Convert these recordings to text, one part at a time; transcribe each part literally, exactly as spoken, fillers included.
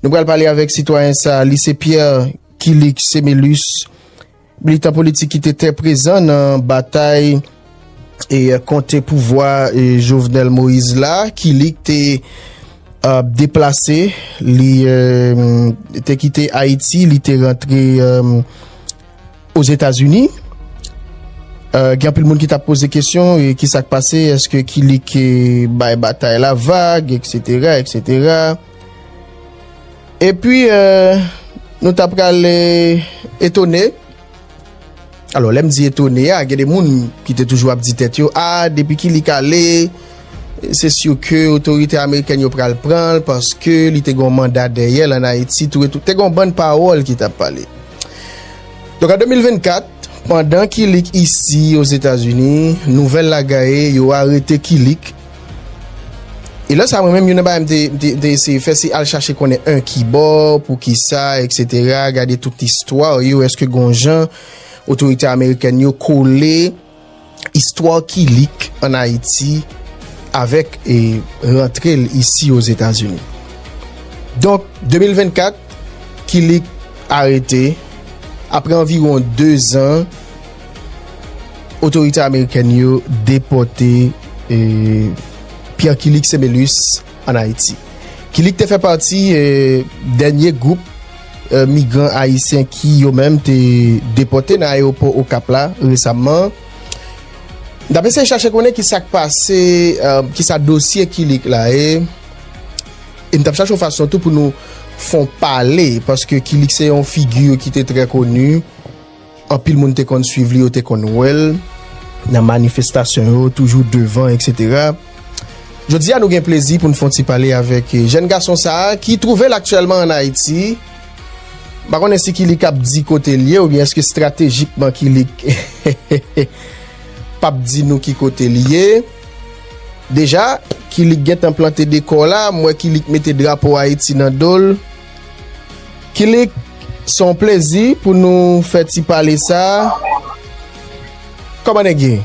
Nou pral pale avèk sitwayen sa, li se Pierre Kilik Semelus, militan politik ki te trè prezan nan batay e konte pouvwa e Jovenel Moïse la. Kilik te uh, deplase, li uh, te kite Ayiti, li te rantre uh, Ozetazini. Uh, gen anpil moun ki t ap poze kesyon, e ki sa k pase, èske Kilik bay batay la vag, etsetera, etsetera. Epi, uh, nou ta pral etone. Alò, lè m di etone a, gen de moun ki te toujou ap di tèt yo, a, depi Kilik ale, se si ke otorite amerikèn yo pral pran l, paske li te gen yon manda dèyè l ann Ayiti, tou e tou. Te gen yon bann pawòl ki t ap pale. Donk, an de mil vennkat, pandan Kilik isi Ozetazini, nouvèl la gaye, yo arete Kilik. E lè sa, mwen menm, youn nan bagay m te, m te, m te eseye fè, se al chache konnen an ki bò, poukisa, etsetera, gade tout istwa yo, èske gon jan otorite amerikèn yo kole istwa Kilik ann Ayiti avèk e rantre l isi Ozetazini. Donk, de mil vennkat, Kilik arete. Apre anviwon dezan, otorite amerikèn yo depòte e Pierre Kilik Semelus ann Ayiti. Kilik te fè pati e dènye gwoup e migran ayisyen ki yo menm te depòte nan ayewopò Okap la resamman. M t ap eseye chache konnen ki sa k pase, e, ki sa dosye Kilik la ye. E m t ap chache yon fason tou pou nou fè yon pale, paske Kilik se yon figi ki te trè koni. Anpil moun te konn swiv li, yo te konn wè l nan manifestasyon yo, toujou devan, etsetera. Jodi a, nou gen plezi pou n fè yon ti pale avèk jèn gason sa a ki twouve l aktyèlman ann Ayiti. M pa konnen si Kilik ap di kote l ye oubyen èske estratejikman Kilik p ap di nou ki kote l ye. Deja, Kilik gentan plante dekò la, m wè Kilik mete drapo Ayiti nan do l. Kilik, se yon plezi pou nou fè ti pale sa. Kòman nèg ye?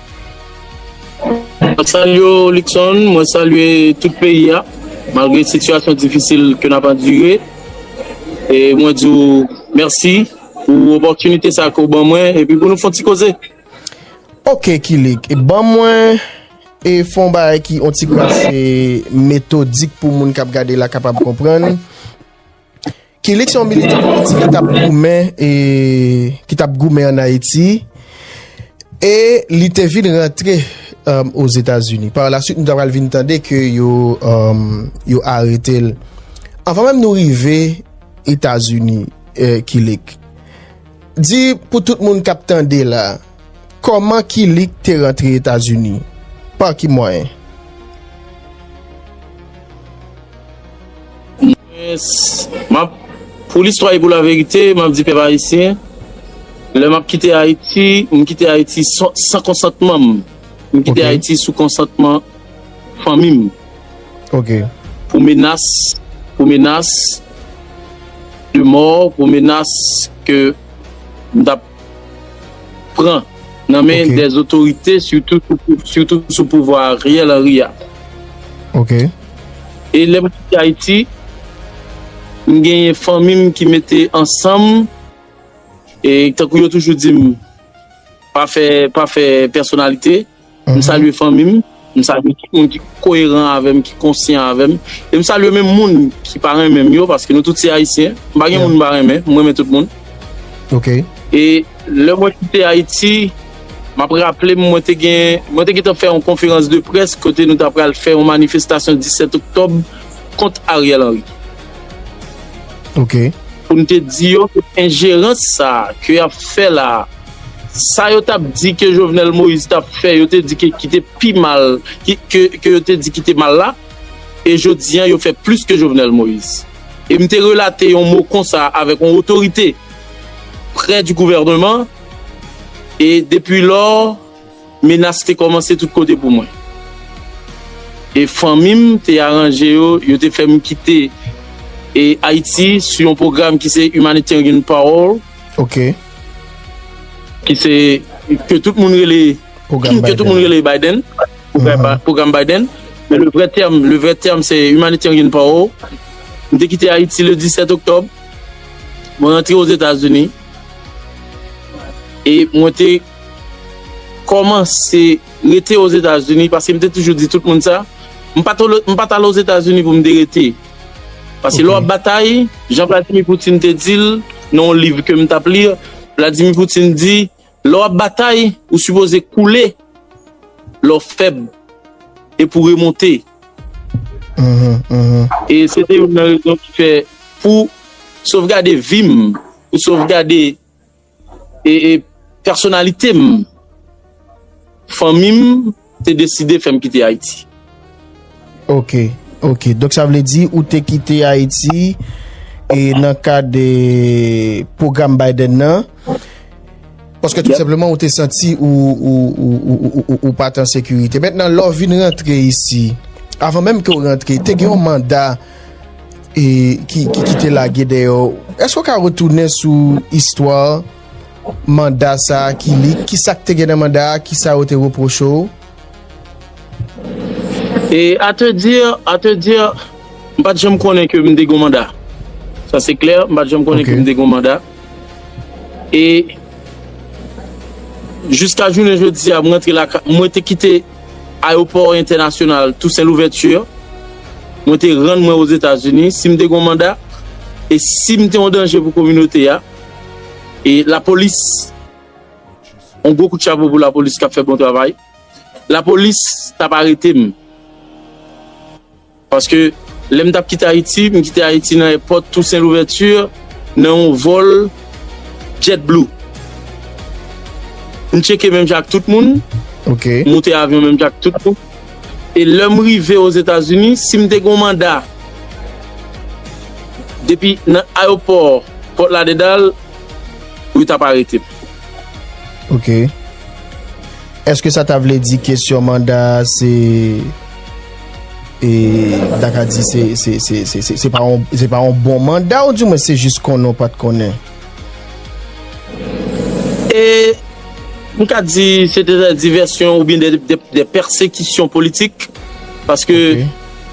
Mwen salye w, Luckson, mwen salye tout peyi a, malgre sitiyasyon difisil ke n ap andire. E mwen di w mèsi pou opòtinite sa ke w ban mwen, epi pou nou fè yon ti koze. Ok, Kilik, ban mwen e fè yon bagay ki yon ti kras e metodik pou moun k ap gade la kapab konprann. Kilik se yon militan politik ki t ap goumen e ki t ap goumen ann Ayiti e li te vin rantre um, Ozetazini. Par la suite, nou ta pral vin tande ke yo um, yo arete l. Anvan menm nou rive Etazini, eh, Kilik, di pou tout moun k ap tande la, kòman Kilik te rantre Etazini? Pa ki mwayen? M ap, pou listwa e pou laverite, m ap di pèp ayisyen, lè m ap kite Ayiti, m kite Ayiti san, san konsantman m. M kite Ayiti sou konsantman fanmi m. Ok. Pou menas, pou menas de mò, pou menas ke m t ap pran nan men dè otorite, sitou, sitou sou pouvwa Ariel Henry a. Ok. E lè m kite Ayiti, m genyen fanmi m ki mete ansanm, e tankou yo toujou di m, pa fè, pa fè pèsonalite. M salye fanmi m, m salye tout moun ki koyeran avè m, ki konsyan avè m. E m salye menm moun ki pa renmen m yo, paske nou tout se ayisyen. M pa gen moun m pa renmen, m renmen tout moun. Ok. E lè mwen kite Ayiti, m ap raple m, mwen te gen, mwen te gentan fè yon konferans de près kote nou ta pral fè yon manifestasyon disèt oktòb kont Ariel Henry. Ok. Pou n te di yo ke enjerans sa a ke y ap fè la a, sa yo t ap di ke Jovenel Moïse t ap fè, yo te di ke ki te pi mal, ki, ke, ke yo te di ki te mal la, e jodi a yo fè plis ke Jovenel Moïse. E m te relate yon mo konsa avèk yon otorite prè di gouvènman, e depi lò, menas te kòmanse tout kote pou mwen. E fanmi m te aranje yo, yo te fè m kite e Ayiti sou yon pwogram ki se Humanitarian Parole, Ok. ki se, ke tout moun rele, Pwogram ke tout moun Biden. Rele Biden, pwogram Ba- pwogram Biden. Men le vrè tèm, le vrè tèm se Humanitarian Parole. M te kite Ayiti le disèt oktòb. Mwen rantre Ozetazini. E mwen te kòmanse rete Ozetazini, paske m te toujou di tout moun sa, m pa t al, m pa t al Ozetazini pou m te rete. Paske lè w ap batay, jan Vladimir Putin te di l nan yon liv ke m t ap li, Vladimir Putin di, lè w ap batay, ou sipoze koule lè w fèb e pou remonte. E se te youn nan rezon ki fè pou sovgade vi m, pou sovgade e, e pèsonalite m, fanmi m te deside fè m kite Ayiti. Ok, ok. Donk sa vle di ou te kite Ayiti e nan kad de pwogram Biden nan, paske tou senpleman ou te santi ou, ou, ou, ou, ou, ou pa t an sekirite. Mentnan, lè w vin rantre isi, avan menm ke w rantre, te gen yon manda e, ki, ki, ki te lage dèyè w. Èske w ka retounen sou istwa manda sa a, ki li, ki sa k te gen nan manda a, ki sa yo te repwoche w? E à te dire, à te dire, m pa t janm konnen ke m te gen manda. Sa se klè, m pa t janm konnen ke m te gen manda. E jiska jounen jodi a, m rantre lakay, mwen te kite ayewopò entènasyonal Toussaint Louverture. Mwen te rann mwen Ozetazini, si m te gen yon manda, e si m te yon danje pou kominote a, e lapolis, yon gwo kout chapo pou lapolis k ap fè bon travay. Lapolis t ap arete m. Paske lè m t ap kite Ayiti, m kite Ayiti nan èpòt Toussaint Louverture, nan yon vòl JetBlue. M tcheke menm jan ak tout moun. Ok. M moute avyon menm jan ak tout moun. E lè m rive Ozetazini, si m te gen yon manda depi nan ayewopò Fort Lauderdale, yo t ap arete m. Ok. Èske sa ta vle di kesyon manda a se, e, ta ka di se, se, se, se, se, se pa yon, se pa yon bon manda, oudimwen se jis konnen w pa t konnen? E, m ka di se te de divèsyon oubyen de, de, de pèsekisyon politik, paske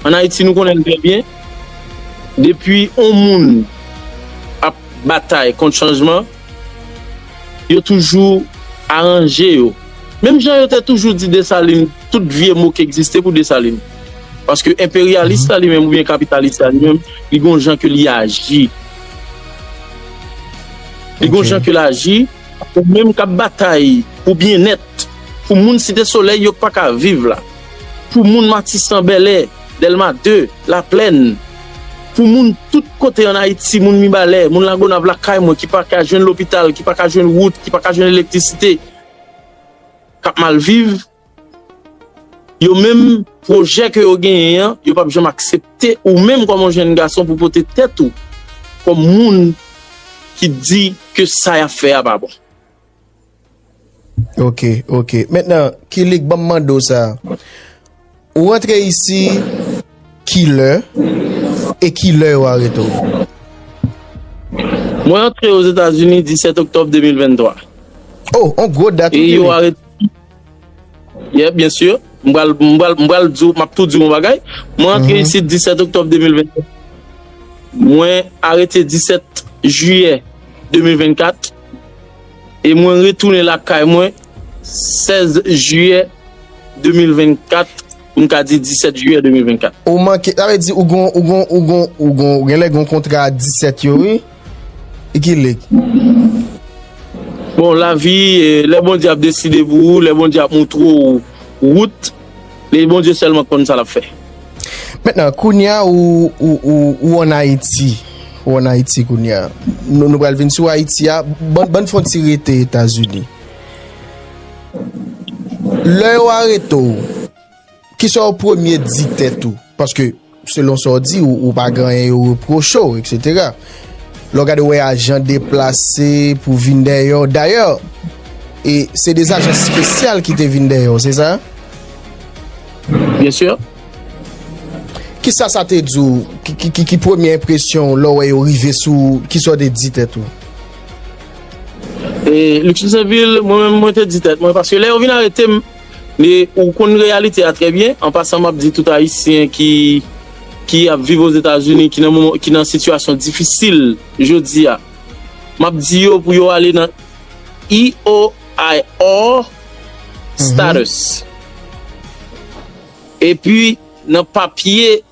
an Ayiti nou konnen l trè byen, depi yon moun ap batay kont chanjman, yo toujou aranje yo. Menm jan yo te toujou di Desalin, tout vye mo ki egziste pou Desalin. Paske enperyalis la li menm oubyen kapitalis la li menm, li gon jan ke li aji. Li gon jan ke l aji, ou menm k ap batay pou byennèt, pou moun Site Solèy yo k pa ka viv la, pou moun Matisan, Bèlè, Dèlma de, Laplèn, pou moun tout kote ann Ayiti, moun Mibalè, moun Lagonav lakay mwen ki pa ka jwenn lopital, ki pa ka jwenn wout, ki pa ka jwenn elektrisite, k ap mal viv, yo menm pwojè ke yo genyen an, yo p ap janm aksepte ou menm kòm yon jèn gason pou pote tèt ou kòm moun ki di ke sa y ap fè a pa bon. Ok, ok. Mentnan, Kilik, ban m mande w sa. Ou rantre isi kilè e kilè yo arete w? Mwen rantre Ozetazini disèt oktòb de mil venntwa. Oh, on gwo dat wi, Kilik. E yo arete, yeah, byen si. M pral, m pral, m pral di w, m ap tou di w yon bagay. Mwen rantre isi disèt oktòb de mil venntwa. Mwen arete disèt jiyè de mil vennkat. E mwen retounen lakay mwen sèz jiyè de mil vennkat, pou m ka di disèt jiyè de mil vennkat. Ou manke, sa vle di ou gon, ou gon, ou gon, ou gon, ou genlè gon kontra a disèt yo, wi. E Kilik. Bon, lavi, eh, lè Bondye ap deside pou ou, lè Bondye ap montre w wout, e Bondye sèlman konn sa l ap fè. Mentnan, kounye a ou, ou, ou, ou ann Ayiti. Ou ann Ayiti kounye a. Nou, nou pral vin sou Ayiti a. Ban, ban n fè yon ti rete Etazini. Lè yo arete w, kisa w premye di tèt ou? Paske, selon sa w di, ou, ou pa gen anyen yo repwoche w, etsetera. Lè w gade, w wè ajan deplase pou vin dèyè w. Dayè, e se de ajan espesyal ki te vin dèyè w, se sa? Byen si. Kisa sa te di w? Ki, ki, ki, ki premye enpresyon w lè w wè yo rive sou ou? Kisa w te di tèt ou? E, Luckson Sainvil, mwen menm, mwen te di tèt mwen, paske lè yo vin arete m, e ou konn reyalite a trè byen, an pasan, m ap di tout Ayisyen ki, ki ap viv Ozetazini, ki nan moman, ki nan sitiyasyon difisil jodi a, m ap di yo pou yo ale nan E O I R status. Epi, nan papye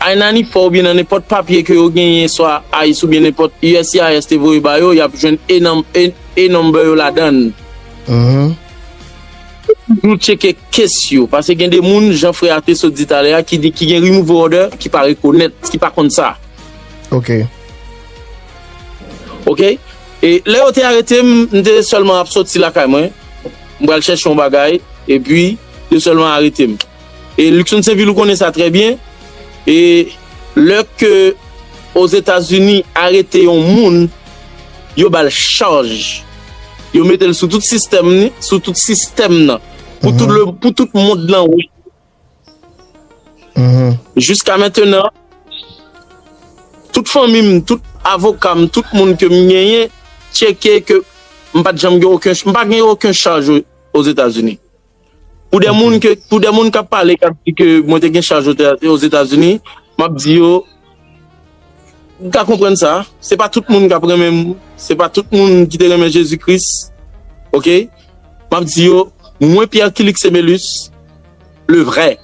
I ninety-four oubyen nan nenpòt papye ke yo genyen, swa ice oubyen nenpòt U S C I S te voye ba yo, y ap jwenn A num-, A, A number yo ladan l. Toujou tcheke case yo, paske gen de moun, jan frè a te sot di talè a, ki di, ki gen removal order, ki pa rekonèt, ki pa konn sa. Ok. Ok? E lè yo te arete m, m te sèlman ap soti lakay mwen. M pral chèche yon bagay, epi yo sèlman arete m. E Luckson Sainvil, ou konnen sa trè byen. E lè ke Ozetazini arete yon moun, yo ba l chaj. Yo mete l sou tout sistèm ni, sou tout sistèm nan. Pou tout le, pou tout mond lan wè. Jiska mentenan, tout fanmi m, tout avoka m, tout moun ke m genyen, tcheke ke m pa t janm gen okenn, m pa gen okenn chaj o-, Ozetazini. Pou de moun ke, pou de moun k ap pale, k ap di ke mwen te gen chaj Ozetazini, m ap di yo, m ka konprann sa. Se pa tout moun k ap renmen m, se pa tout moun ki te renmen Jezi Kris. Ok? M ap di yo, mwen Pierre Kilix Emelus, le vrai.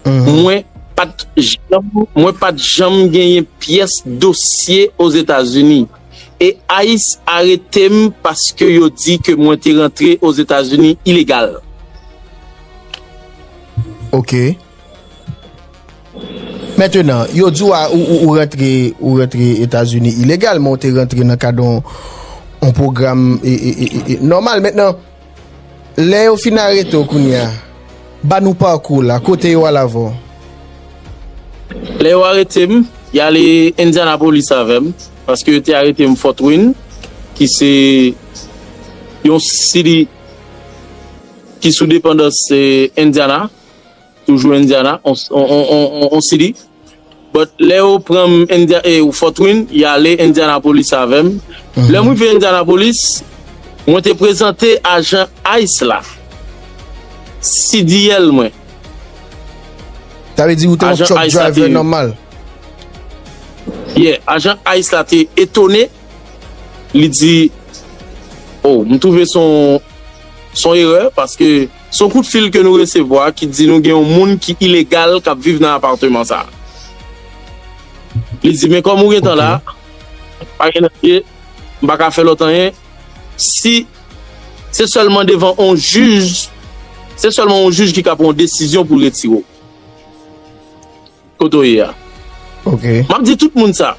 Mwen pa t janm, mwen pa t janm genyen pyès dosye Ozetazini. E ice arete m paske yo di ke mwen te rantre Ozetazini ilegal. Ok. Mentenan, yo di w a, ou, ou, ou rantre, ou rantre Etazini ilegal, men w te rantre nan kad yon, yon pwogram e, e, e, e, e, nòmal. Mentenan, lè yo fin arete w kounye a, ba nou pakou w la, kote yo al avè w? Lè yo arete m, y ale Indianapolis avè m, paske yo te arete m Fort Wayne, ki se yon city ki sou depandans, eh, Indiana, toujou Indiana, on, on, on, on, on city. But lè yo pran m India-, eh, Fort Wayne, y ale Indianapolis avè m. Lè m rive Indianapolis, mwen te prezante ajan ice la, C D L mwen. Sa vle di ou te yon truck driver nòmal? Yeah, ajan ice la te etone. Li di, "Oh, m twouve se yon, se yon erè, paske se yon kout fil ke nou resevwa ki di nou gen yon moun ki ilegal k ap viv nan apatman sa a." Li di, "Men kòm ou gentan la, pa gen danje, m pa ka fè lòt anyen. Si se sèlman devan yon jij, se sèlman yon jij ki ka pran yon desizyon pou retire w." Kote w ye a. Ok. M ap di tout moun sa.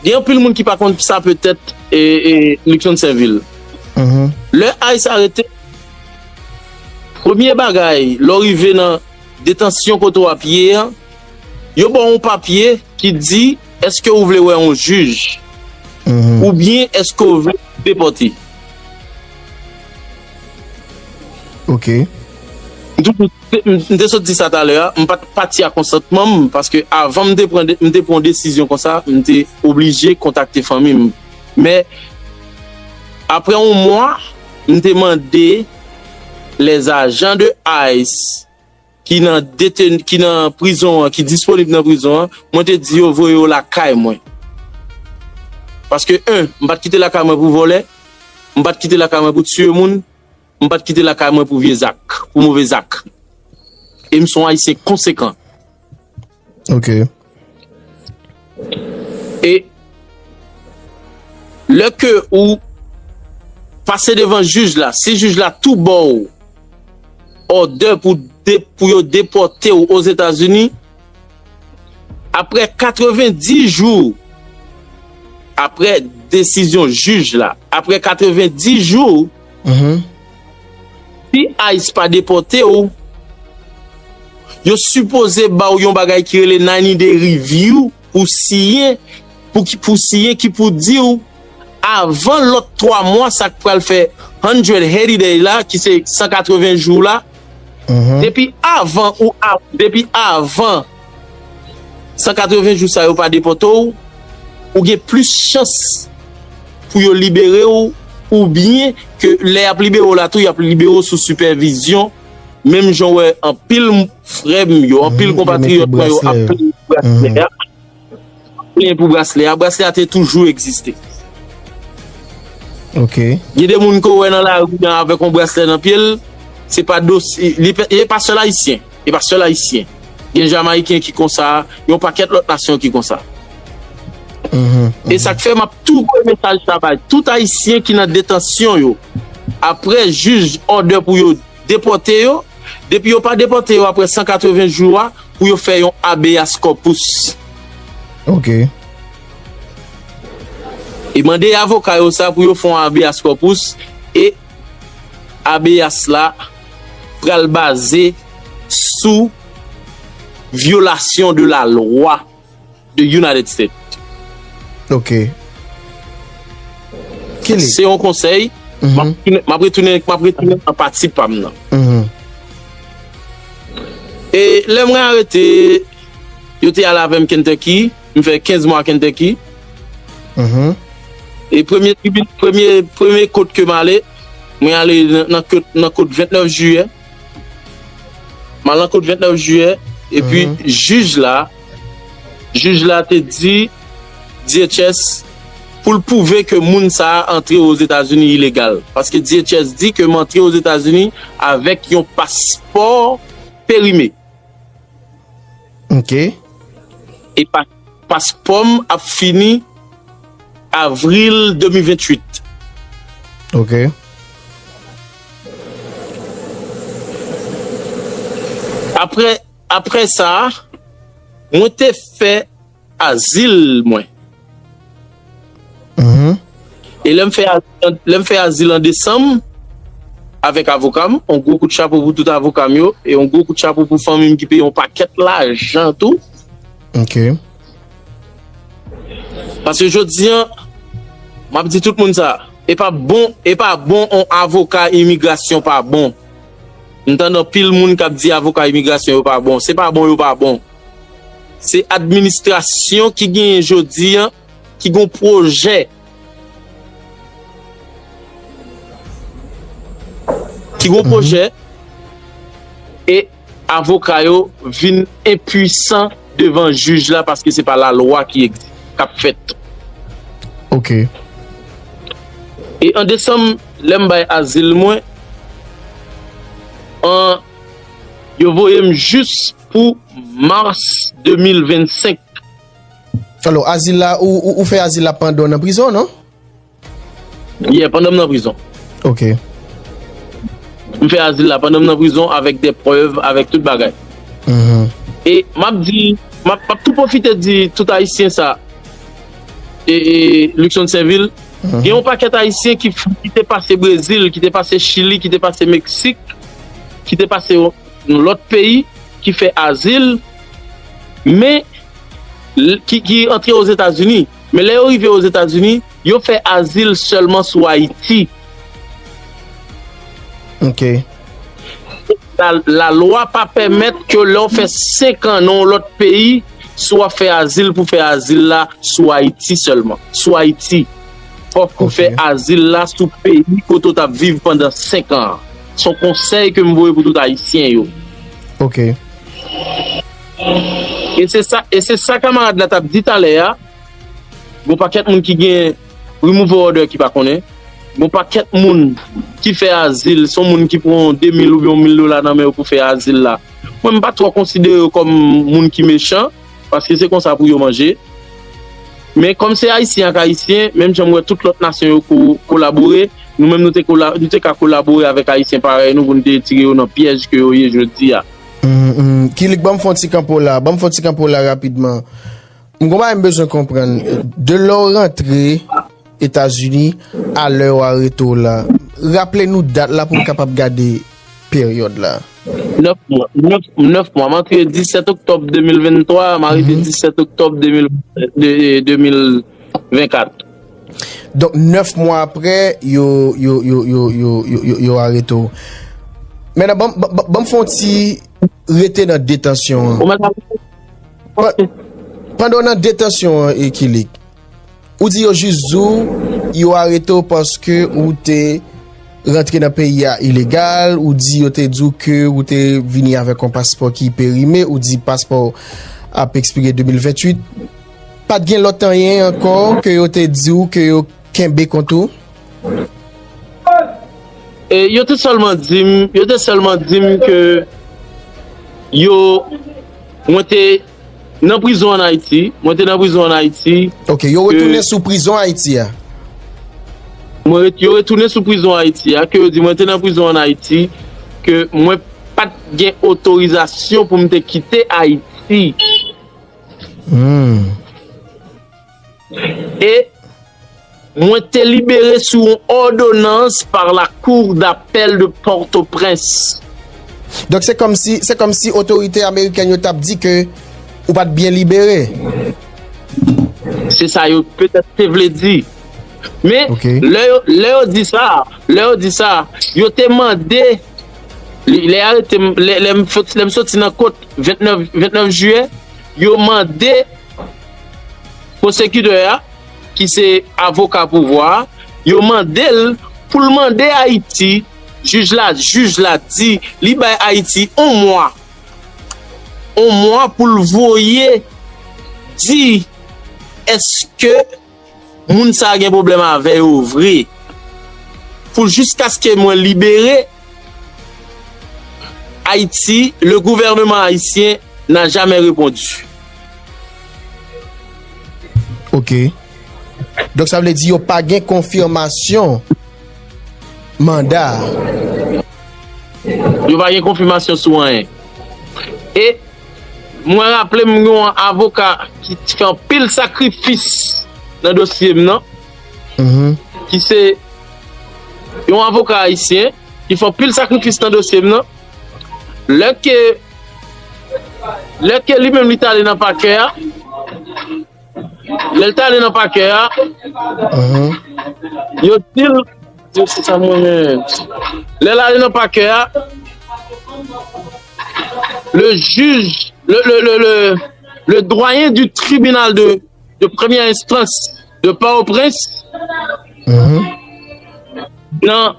Gen anpil moun ki pa konn sa petèt, e, e, Luckson Sainvil. Lè ice arete, premye bagay, lè w rive nan detansyon kote w ap ye an, yo ba w yon papye ki di, èske ou vle wè yon jij? Oubyen èske ou vle depòte? Ok. M toujou, m, m te sot di sa talè a, m pa t pati a konsantman m, paske avan m te pran de, m te pran yon desizyon konsa, m te oblije kontakte fanmi m. Men, apre yon mwa, m te mande les agents de ice ki nan deten-, ki nan prizon an, ki disponib nan prizon an, mwen te di yo voye yo lakay mwen. Paske, en, m pa t kite lakay mwen pou vòlè, m pa t kite lakay mwen pou tiye moun, m pa t kite lakay mwen pou vye zak, pou move zak. E m se yon Ayisyen konsekan. Ok. E lè ke ou pase devan jij la, si jij la tou ba w òdè pou de-, pou yo depòte w Ozetazini, apre katrevenndis jou, apre desizyon jij la, apre katrevenndis jou, si ice pa depòte w, yo sipoze ba w yon bagay ki rele ninety day review pou siyen, pou ki, pou siyen ki pou di w, avan lòt twa mwa, sa k pral fè hundred eighty day la, ki se san katreven jou la, depi avan ou a-, depi avan san katreven jou sa yo pa depòte w, ou gen plis chans pou yo libere w, oubyen ke lè y ap libere w la tou, y ap libere w sou sipèvizyon, menm jan w wè anpil frè m yo, anpil konpatriyòt mwen yo ap plenyen pou braslè a. Plenyen pou braslè a. Braslè a te toujou egziste. Ok. Gen de moun ke w wè nan lari a avèk yon braslè nan pye l, se pa dosye, li, li pa sèl ayisyen. Li pa sèl ayisyen. Gen jamayiken ki konsa, yon pakèt lòt nasyon ki konsa. E sa k fè m ap tou voye mesaj sa bay tout ayisyen ki nan detansyon yo. Apre jij òdè pou yo depòte yo, depi yo pa depòte yo apre san katreven jou a, pou yo fè yon habeas corpus. Ok. E mande avoka yo sa pou yo fè yon habeas corpus, e habeas la pral baze sou vyolasyon de la lwa de United States. Ok. Kile? Se yon konsèy. M ap tounen, m ap retounen, m ap retounen nan pati pa m nan. E lè mwen arete, yo te al avè m Kentucky. M fè kenz mwa Kentucky. E premye tribi-, premye, premye kot ke m ale, mwen ale nan, nan kot, nan kot vennèf jiyè. M al nan kot vennèf jiyè, epi jij la, jij la te di D H S pou l pwouve ke moun sa a antre Ozetazini ilegal. Paske D H S di ke m antre Ozetazini avèk yon paspò perime. Ok. E pa-, paspò m ap fini avril de mil venntuit. Ok. Apre, apre sa, mwen te fè azil mwen. E lè m fè azil, lè m fè azil an desanm, avèk avoka m, yon gwo kout chapo pou tout avoka m yo, e yon gwo kout chapo pou fanmi m ki peye yon pakèt lajan tou. Ok. Paske jodi a, m ap di tout moun sa, e pa bon, e pa bon yon avoka imigrasyon pa bon. M tande anpil moun k ap di avoka imigrasyon yo pa bon. Se pa bon yo pa bon. Se administrasyon ki genyen jodi a, ki gon pwojè. Ki gon pwojè. E avoka yo vin enpwisan devan jij la paske se pa lalwa ki egzi-, k ap fèt. Ok. E an desanm, lè m bay azil mwen, an, yo voye m jis pou mas de mil vennsenk. Alò, azil la, ou, ou, ou fè azil la pandan w nan prizon, non? Yeah, pandan m nan prizon. Ok. M fè azil la pandan m nan prizon avèk de prèv, avèk tout bagay. E m ap di, m ap, m ap tou pwofite di tout Ayisyen sa, e, e, Luckson Sainvil, gen yon pakèt Ayisyen ki, ki te pase Brezil, ki te pase Chili, ki te pase Meksik, ki te pase yon, yon lòt peyi, ki fè azil, men l-, ki, ki antre Ozetazini. Men lè yo rive Ozetazini, yo fè azil sèlman sou Ayiti. Ok. La, lalwa pa pèmèt ke lè w fè senk an nan yon lòt peyi, si w ap fè azil pou fè azil la sou Ayiti sèlman. Sou Ayiti. Fòk ou fè azil la sou peyi kote w t ap viv pandan senk an an. Se yon konsèy ke m voye pou tout Ayisyen yo. Ok. E se sa, e se sa kamarad la t ap di talè a. Gon pakèt moun ki gen removal order ki pa konnen. Gon pakèt moun ki fè azil, se yon moun ki pran de mil oubyen yon mil dola nan men yo pou fè azil la. Mwen, m pa twò konsidere yo kòm moun ki mechan, paske se konsa pou yo manje. Men kòm se Ayisyen ak Ayisyen, menm jan m wè tout lòt nasyon yo ko-, kolabore, nou menm nou te kola-, nou te ka kolabore avèk Ayisyen parèy nou pou n te retire yo nan pyèj ke yo ye jodi a. Hmm, hmm. Kilik, ban m fè yon ti kanpo la, ban m fè yon ti kanpo la rapidman. M gon bagay m bezwen konprann. De lè w rantre Etazini a lè yo arete w la, raple nou dat la pou m kapab gade peryòd la. Nèf mwa, nèf, nèf mwa. M antre disèt oktòb de mil venntwa, m arete disèt oktòb de mil, de, de mil vennkat. Donk, nèf mwa apre, yo, yo, yo, yo arete w. Mentnan, ban, ban, ban, ban m fè yon ti rete nan detansyon an. Ou mèt ap Pa-, pandan w nan detansyon an, e Kilik, ou di yo jis di w yo arete w paske ou te rantre nan peyi a ilegal, ou di yo te di w ke ou te vini avèk yon paspò ki perime, ou di paspò w ap ekspire de mil venntuit. Pa t gen lòt anyen ankò ke yo te di w ke yo kenbe kont ou? E yo te sèlman di m, yo te sèlman di m ke yo, mwen te nan prizon ann Ayiti, mwen te nan prizon ann Ayiti. Ok, yo retounen sou prizon Ayiti a. Mwen ret, yo retounen sou prizon Ayiti a, ke yo di mwen te nan prizon ann Ayiti, ke mwen pa t gen otorizasyon pou m te kite Ayiti. Hmm. E mwen te libere sou yon òdonans par la Cour d'appel de Port-au-Prince. Donk se kòmsi, se kòmsi otorite amerikèn yo t ap di ke ou pa t byen libere. Se sa yo petèt te vle di. Men, Ok. Lè yo, lè yo di sa, lè yo di sa, yo te mande, lè, lè arete m, lè, lè m fot- lè m soti nan kot vennèf, vennèf jiyè, yo mande pwosekitè a, ki se avoka pouvwa a, yo mande l pou l mande Ayiti, jij la, jij la di li bay Ayiti yon mwa, yon mwa pou l voye di èske moun sa a gen pwoblèm avè yo vre. Pou jiskaske mwen libere Ayiti, le gouvernement haïtien n'a jamais répondu. Ok. Donk sa vle di yo pa gen konfimasyon manda a. Yo pa gen konfimasyon sou anyen. E mwen raple m yon avoka ki fè anpil sakrifis nan dosye m nan, Mhm. ki se yon avoka ayisyen ki fè anpil sakrifis nan dosye m nan. Lè ke, lè ke li menm li t ale nan pakè a, lè l t ale nan pakè a, Mhm. yo di l, yo se sa mwen menm. Lè l ale nan pakè a, le juge, le, le, le, le, le doyen du tribunal de, de première instance de Port-au-Prince, Mhm. nan,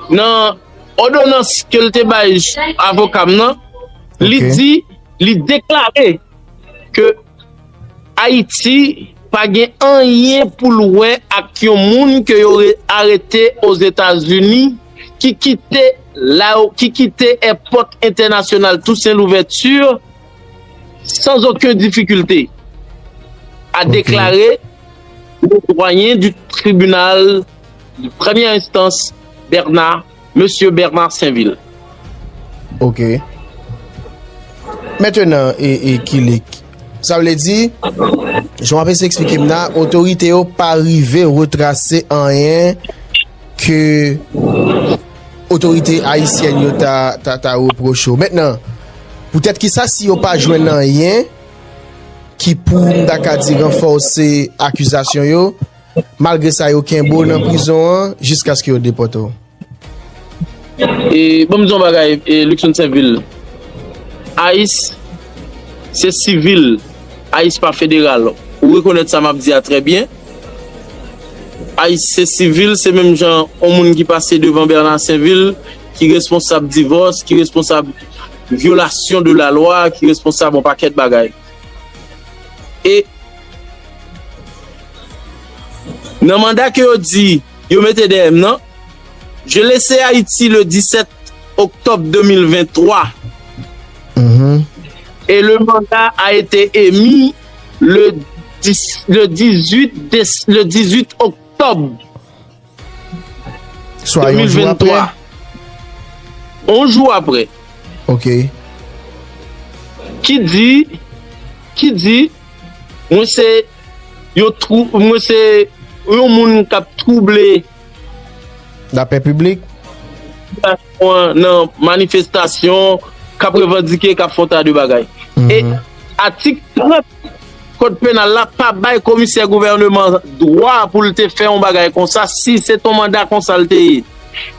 nan òdonans ke l te bay avoka m nan, li Ok. di, li deklare ke Ayiti pa gen anyen pou l wè ak yon moun ke yo re- arete Ozetazini ki kite la, ki kite èpòt entènasyonal Toussaint Louverture sans aucune difficulté, a Ok. déclaré le doyen du tribunal de première instance, Bernard, Monsieur Bernard Sainvil. Ok. Mentenan, e, e, Kilik, sa vle di, jan w ap eseye eksplike m nan, otorite yo pa rive retrase anyen ke otorite ayisyèn yo ta, ta, ta repwoche w. Mentnan, poutèt ki sa si yo pa jwenn anyen ki pou, m ta ka di, ranfòse akizasyon yo, malgre sa yo kenbe w nan prizon an jiskaske yo depòte w? E, bon, m di yon bagay, e, Luckson Sainvil. ICE se sivil, ICE pa federal. Ou rekonèt sa m ap di a trè byen. ICE se sivil, se menm jan yon moun ki pase devan Bernard Sainvil, ki responsab divòs, ki responsab vyolasyon de la lwa, ki responsab yon pakèt bagay. E nan manda ke yo di yo mete dèyè m nan, je laissé Haïti le dix-sept octobre deux mille vingt-trois. Mhm. Et le mandat a été émis le dix, le dix-huit déc- le dix-huit octobre Swa yon jou apre? deux mille vingt-trois. Yon jou apre. Ok. Ki di, ki di, mwen se, yo trou, mwen se yon moun k ap twouble Lapè piblik? Nan manifestasyon, k ap revandike, k ap fè yon ta de bagay. E Mhm. atik trant Kòd penal la pa bay komisè gouvèneman dwa pou l te fè yon bagay konsa si se t on manda konsa l te ye.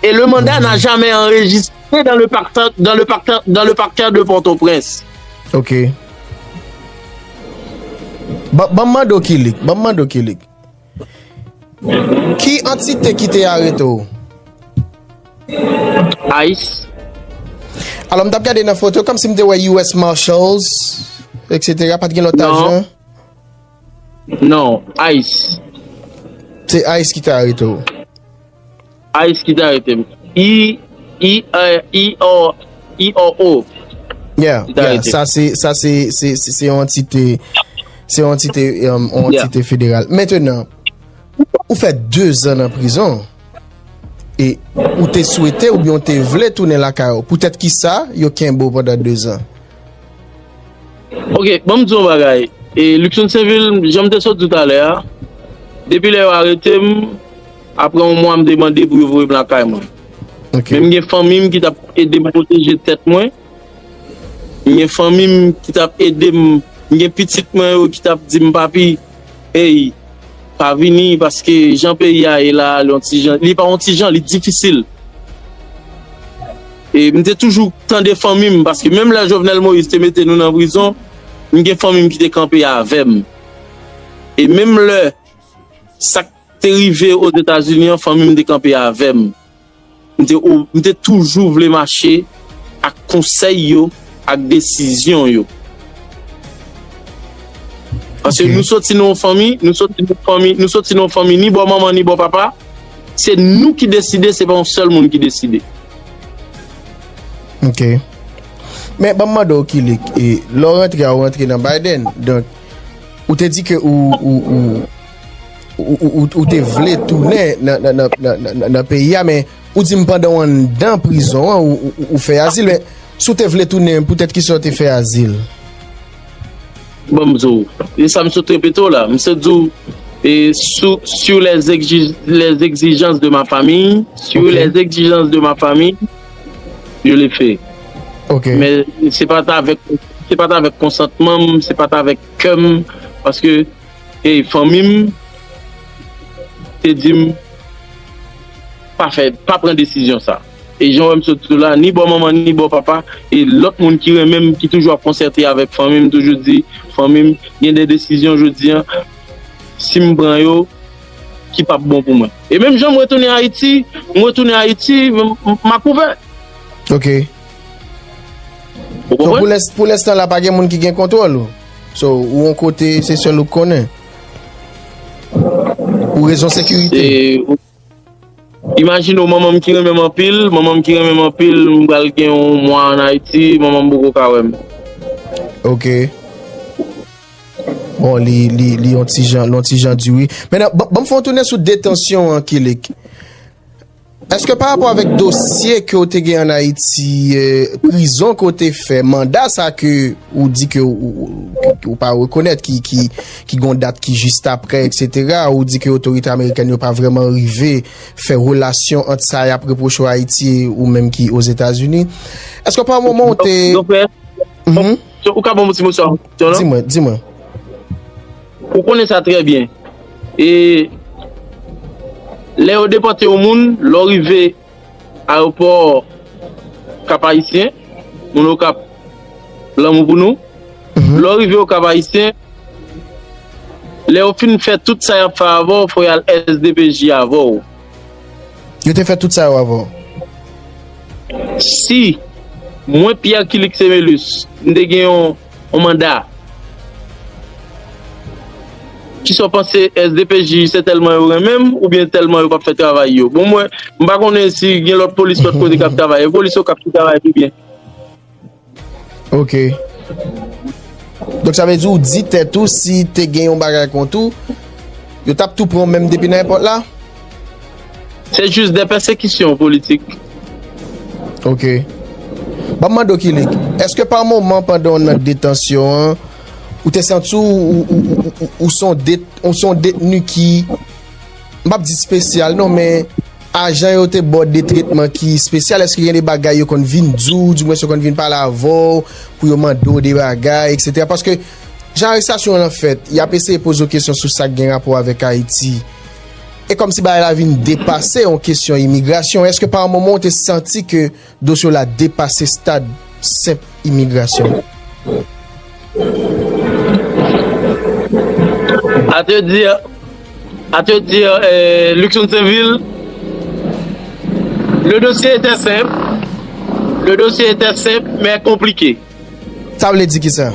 Et le mandat n'a jamais enregistré dans le parquet, dans le parquet, dans le parquet de Port-au-Prince. Ok. Ban ban m mande w Kilik, ban m mande w Kilik. Ki antite ki te arete w? ICE. Alò, m t ap gade nan foto, kòmsi m te wè U S Marshals, et cetera. Pa t gen lòt ajan? Non, ICE. Se ICE ki te arete w. ICE ki te arete m. I, I, I, I, O, I, O, O. Yeah, yeah. Sa se, sa se, se, se, se yon antite, se yon antite, um, yon antite federal. Mentenan, ou fè dezan nan prizon. E ou te swete oubyen ou te vle tounen lakay ou? Poutèt ki sa yo kenbe w pandan dezan? Ok, ban m di yon bagay. E Luckson Sainvil, jan m te sot di w talè a, depi lè yo arete m, apre yon mwa, m te mande pou yo voye m lakay mwen. Men m gen fanmi m ki t ap ede m pwoteje tèt mwen. M gen fanmi m ki t ap ede m. M gen pitit mwen yo ki t ap di m, papi, ey, pa vini paske jan peyi a ye la, li yon ti jan, li pa yon ti jan, li difisil. E m te toujou tande fanmi m, paske menm lè Jovenel Moïse te mete nou nan prizon, m gen fanmi m ki te kanpe avè m. E menm lè sa k te rive Ozetazini an, fanmi m te kanpe avè m. M te, m te toujou vle mache ak konsèy yo, ak desizyon yo. Paske nou soti nan yon fanmi, nou soti nan yon fanmi, nou soti nan yon fanmi ni bò manman ni bò papa, se nou ki deside, se pa yon sèl moun ki deside. Ok. Men ban m mande w, Kilik, e, lè w rantre a, ou rantre nan Biden. Donk, ou te di ke ou, ou, ou, ou, ou, ou, ou te vle tounen nan, nan, nan, nan, nan, nan peyi a, men ou di m pandan w anndan prizon an, ou, ou, ou fè azil, men si w te vle tounen, poutèt ki sa w te fè azil? Bon, m di w, e sa m sot repete w la, m sot di w, e sou, sur les exi-, les exigences de ma famille, sur les exigences de ma famille, je l'ai fait. Ok. Men se pa t avèk, se pa t avèk konsantman m, se pa t avèk kè m, paske, e, fanmi m te di m pa fè, pa pran desizyon sa. E jan w wè m sot di w la, ni bò manman, ni bò papa, e lòt moun ki renmen m, ki toujou ap konsète avèk fanmi m, toujou di, fanmi m, gen de desizyon jodi a, si m pran yo, ki p ap bon pou mwen. E menm jan m retounen Ayiti, m retounen Ayiti, m, m, m ap ouvè. Ok. So, pou lès-, pou lenstan la, pa gen moun ki gen kontwòl ou. So, ou yon kote, se sèl ou k konnen. Pou rezon sekirite. Imajine w, manman m ki renmen m anpil, manman m ki renmen m anpil, m pral gen yon mwa ann Ayiti, manman m poko ka wè m. Ok. Bon, li, li, li yon ti jan, li yon ti jan di wi. Mentnan, ban, ban m fè yon tounen sou detansyon an, Kilik. Èske pa rapò avèk dosye ke w te gen ann Ayiti, eh, prizon ke w te fè, manda sa ke ou di ke ou, ou, ke ou pa rekonèt, ki, ki, ki gon dat ki jis aprè, et cetera, ou di ke otorite amerikèn yo pa vrèman rive fè relasyon ant sa y ap repwoche w Ayiti e ou menm ki Ozetazini. Èske pa yon moman ou te... Donk, frè, ou ka ban m yon ti mo sou sa, non? Di mwen, di mwen. Ou konnen sa trè byen. E lè yo depòte yon moun, lè w rive ayewopò Kap Ayisyen, moun Okap, lanmou pou nou. Lè w rive Okap Ayisyen, lè yo fin fè tout sa y ap fè avè w, fò y al S D P J avè w. Yo te fè tout sa yo avè w? Si mwen, Pierre Kilix Emelus, m te gen yon, yon manda, kisa w panse, S D P J se tèlman yo renmen m oubyen tèlman yo p ap fè travay yo? Bon, mwen, m pa konnen si gen lòt polis lòt kote k ap travay. E polis Okap ki travay pi byen. Ok. Donk, sa vle di ou di tèt ou, si te gen yon bagay kont ou, yo t ap tou pran w menm depi nan èpòt la? Se jis de pèsekisyon politik. Ok. Ban m mande w, Kilik, èske pa moman pandan w nan detansyon an, ou te santi w, ou, ou, ou, ou, ou se yon det-, ou se yon detni ki, m p ap di espesyal non, men ajan yo te ba w de tretman ki espesyal? Èske gen de bagay yo konn vin di w, dimwens yo konn vin pale avè w pou yo mande w de bagay, et cetera? Paske jan arestasyon an fèt, y ap eseye poze w kesyon sou sa k gen rapò avèk Ayiti. E kòmsi bagay la vin depase yon kesyon imigrasyon. Èske pa yon moman w te santi ke dosye w la depase stad senp imigrasyon? A te di, À te dire, euh, Luckson Sainvil, le dossier était simple. Le dossier était simple, mais compliqué. Sa vle di kisa?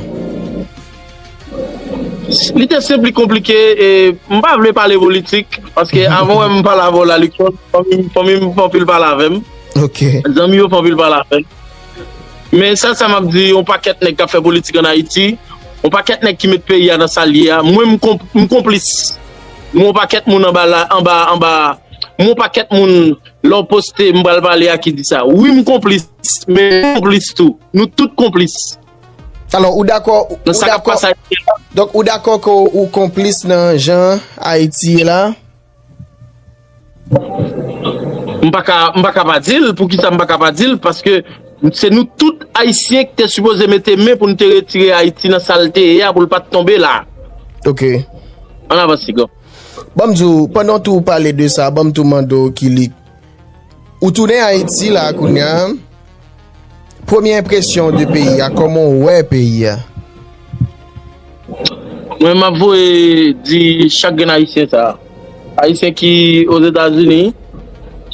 Li te senp, li konplike, e m pa vle pale politik, paske avan wè m pale avè w la, Luckson, fanmi m, fanmi m fè anpil pale avè m. Ok. Zanmi yo fè anpil pale avè m. Men sèl sa m ap di, yon pakèt nèg k ap fè politik ann Ayiti, yon pakèt nèg ki met peyi a nan sa l ye a, mwen m konp- m konplis. Mwen yon pakèt moun anba la, anba, anba, mwen yon pakèt moun lè w poste m pral pale a ki di sa. Wi, m konplis, men m konplis tou. Nou tout konplis. Alò, ou dakò, ou Nan sa k ap dakò, pase a. Donk, ou dakò ke ou konplis nan jan Ayiti ye la? M pa ka, m pa ka pa di l. Poukisa m pa ka pa di l? Paske se nou tout Ayisyen ki te sipoze mete men pou n te retire Ayiti nan sa l te ye a, pou l pa t tonbe la. Ok. Ann avanse, Gò. Ban m di w, pandan w tou pale de sa, ban m tou mande w, Kilik, ou tounen Ayiti la kounye a, premye enpresyon de peyi a, kòman w wè peyi a? Mwen, m ap voye di chak grenn Ayisyen sa. Ayisyen ki Ozetazini,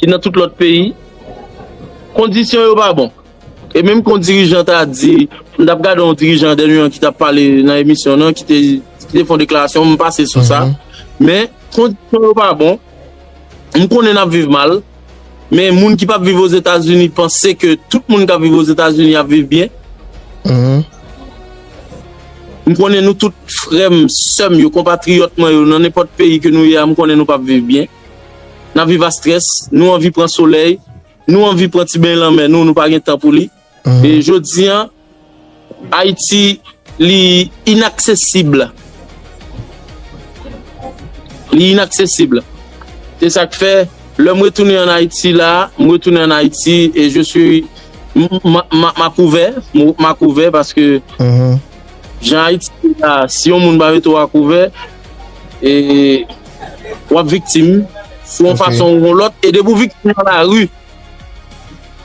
ki nan tout lòt peyi, kondisyon yo pa bon. E menm kon dirijan ta di, m t ap gade yon dirijan dènye an ki t ap pale nan emisyon nan, ki te, ki te fè yon deklarasyon, m pase sou sa. Men, kondisyon yo pa bon. M konnen n ap viv mal, men moun ki p ap viv Ozetazini panse ke tout moun k ap viv Ozetazini ap viv byen. M konnen nou tout frè m, sè m yo, konpatriyòt mwen yo, nan nenpòt peyi ke nou ye a, m konnen nou p ap viv byen. N ap viv a strès, nou anvi pran solèy, nou anvi pran ti beny lanmè, nou, nou pa gen tan pou li. E jodi an, Ayiti, li inaksesib. Li inaksesib. Se sa k fè, lè m retounen ann Ayiti la, m retounen ann Ayiti e je suis, m, m, m, m a kouvè, m, m a kouvè paske jan Ayiti ye la, si yon moun pa mete w a kouvè, e w ap viktim, sou yon Ok. fason ou yon lòt, e depi w viktim nan lari,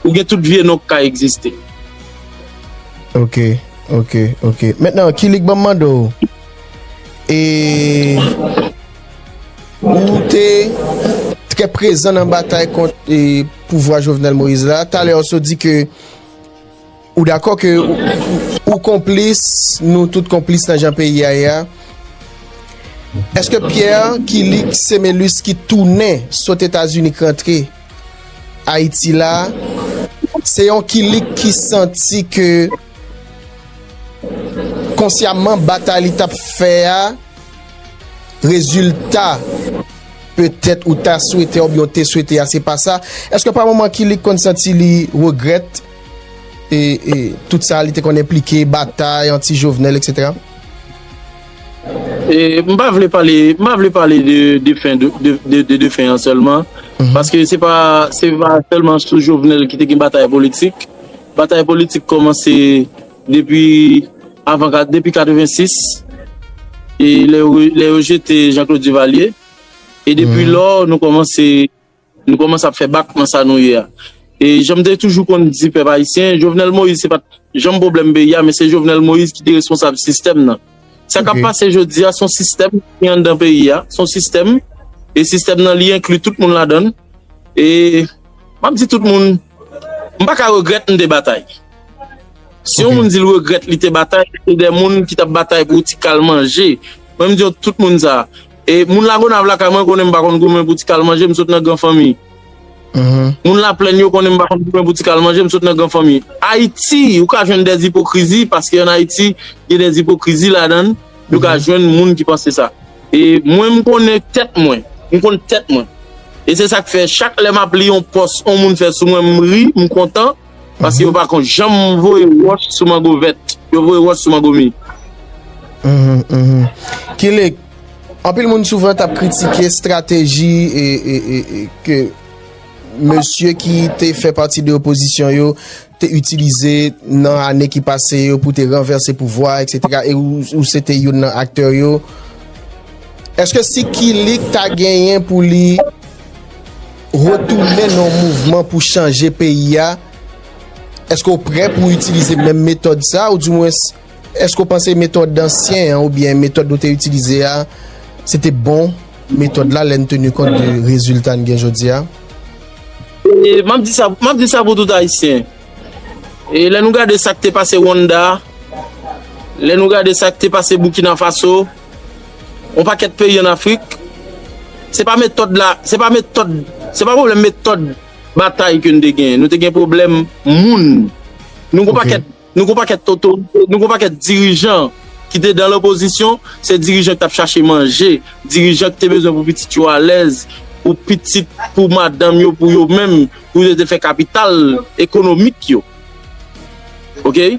ou gen tout vye non k ka egziste. Ok, ok, ok. Mentnan, Kilik, ban m mande w. E ou te trè prezan nan batay kont e, pouvwa Jovenel Moïse la. Talè, w sot di ke ou dakò ke ou, ou, ou konplis, nou tout konplis nan jan peyi a ye a. Èske Pierre Kilik Semelus ki tounen sot Etazini k rantre Ayiti la, se yon Kilik ki santi ke konsyaman batay li t ap fè a, rezilta petèt ou ta swete oubyen ou te swete a, se pa sa? Èske pa moman Kilik konn santi li regrèt e, e tout sa li te konn enplike, batay anti Jovenel, etsetera? E, m pa vle pale, m pa vle pale de, de fen de, de, de, de, de fen an sèlman. Paske se pa, se pa sèlman sou Jovenel ki te gen batay politik. Batay politik kòmanse depi avan ka- depi katrevensis. E lè yo, lè yo jete Jean-Claude Duvalier. E depi lò, nou kòmanse nou kòmanse ap fè bak nan sa nou ye a. E jan m te toujou konn di pèp ayisyen, Jovenel Moïse se pa t janm pwoblèm peyi a, men se Jovenel Moïse ki te responsab sistèm nan. Sa k ap pase jodi a, se yon sistèm ki anndan peyi a, se yon sistèm, e sistèm nan li enkli tout moun ladan l. E m ap di tout moun, m pa ka regrèt m te batay. Si yon moun di l regrèt li te batay, se de moun ki t ap batay pou ti kal manje. Mwen, m di yo tout moun sa. E moun Lagonav la kay mwen konnen m pa konn goumen pou ti kal manje, m sot nan gran fanmi. Moun Laplèn yo konnen m pa konn goumen pou ti kal manje, m sot nan gran fanmi. Ayiti, ou ka jwenn dèz ipokrizi, paske ann Ayiti, gen dèz ipokrizi ladan l, nou ka jwenn moun ki panse sa. E mwen, m konnen tèt mwen. M konn tèt mwen. E se sa k fè, chak lè m ap li yon pòs yon moun fè sou mwen, m ri, m kontan, paske yo pa konn janm voye wòch sou mango vèt. Yo voye wòch sou mango mi. Mhm, mhm. Kilik, anpil moun souvan t ap kritike estrateji e, e, e, e, ke mesye ki te fè pati de opozisyon yo te itilize nan ane ki pase yo pou te ranvèse pouvwa, etsetera, e ou, ou se te youn nan aktè yo. Èske si Kilik ta genyen pou li retounen nan yon mouvman pou chanje peyi a, èske w prè pou w itilize menm metòd sa, oudimwens, èske w panse metòd ansyen an oubyen metòd nou te itilize a, se te bon metòd la lè n teni kont de rezilta n gen jodi a? E, m ap di sa, m ap di sa pou tout Ayisyen. E lè nou gade sa k te pase Rwanda, lè nou gade sa k te pase Burkina Faso, yon pakèt peyi an Afrik, se pa metòd la, se pa metòd, se pa pwoblèm metòd batay ke n te gen. Nou te gen pwoblèm moun. Nou gon pakèt nou gon pakèt otorite, nou gon pakèt dirijan ki te dan lopozisyon, se dirijan ki t ap chache manje, dirijan ki te bezwen pou pitit yo alèz, pou pitit, pou madanm yo, pou yo menm, pou yo te fè kapital ekonomik yo. Oke?